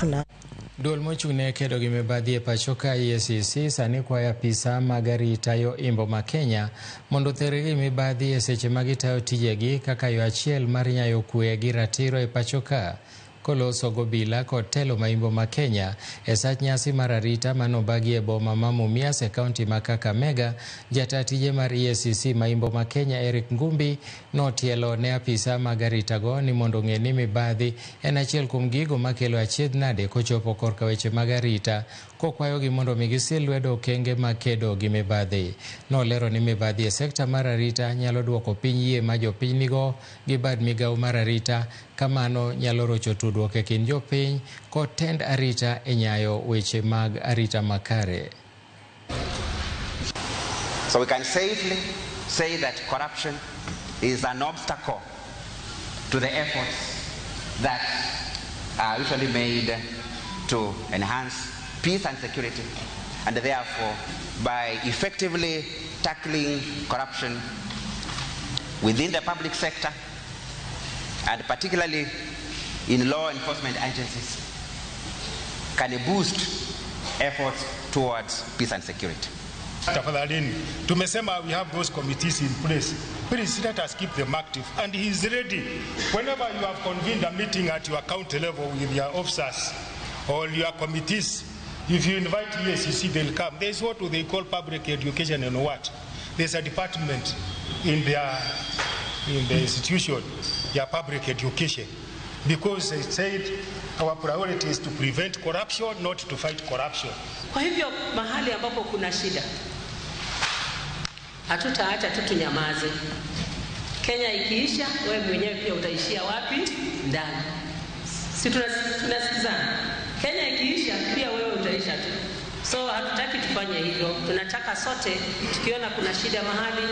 Tuna Duol mochung'ne kedo gi mibadhi e pacho ka EACC sani kwayo apisa mag arita yo imbo ma Kenya mondo other gi mibadhi e seche ma gitayo tijegi kaka yo achiel mar nyayo kwe gi ratiro e pacho ka. Koloso gobila kod telo ma imbo ma Kenya e sach nyasi mar arita manobagi e boma ma Mumias e kaunti ma Kakamega, jata tije mar EACC ma imbo ma Kenya Eric Ngumbi notielo ne apisa mag aritago ni mondo ong'e ni mibadhi en achiel kuom gigo makelo achiedh nade kochopo korka weche mag arita, kokwayogi mondo mi gisil lwedo okenge mag kedo gi mibadhi. Nolero ni mibadhi e sekta mar arita nyalo duoko piny yie ma jopiny nigo gi bad migawo mar arita, kamano nyalo rocho tudruok e kind jopiny kod tend arita e nyayo weche mag arita makare. So we can safely say that corruption is an obstacle to the efforts that are usually made to enhance peace and security, and therefore by effectively tackling corruption within the public sector and particularly in law enforcement agencies can boost efforts towards peace and security. Tafadhalini, tumesema we have those committees in place. Please let us keep them active. And he is ready. Whenever you have convened a meeting at your county level with your officers or your committees, if you invite EACC, they'll come. There's what they call public education and what. There's a department in the institution, their public education. Because they said our priority is to prevent corruption, not to fight corruption. Kwa hivyo mahali ambapo kuna shida hatutaacha tu tunyamaze. Kenya ikiisha, wewe mwenyewe pia utaishia wapi? Ndani. Si tunasikizana? Kenya ikiisha pia wewe utaisha tu. So hatutaki tufanye hivyo. Tunataka sote tukiona kuna shida mahali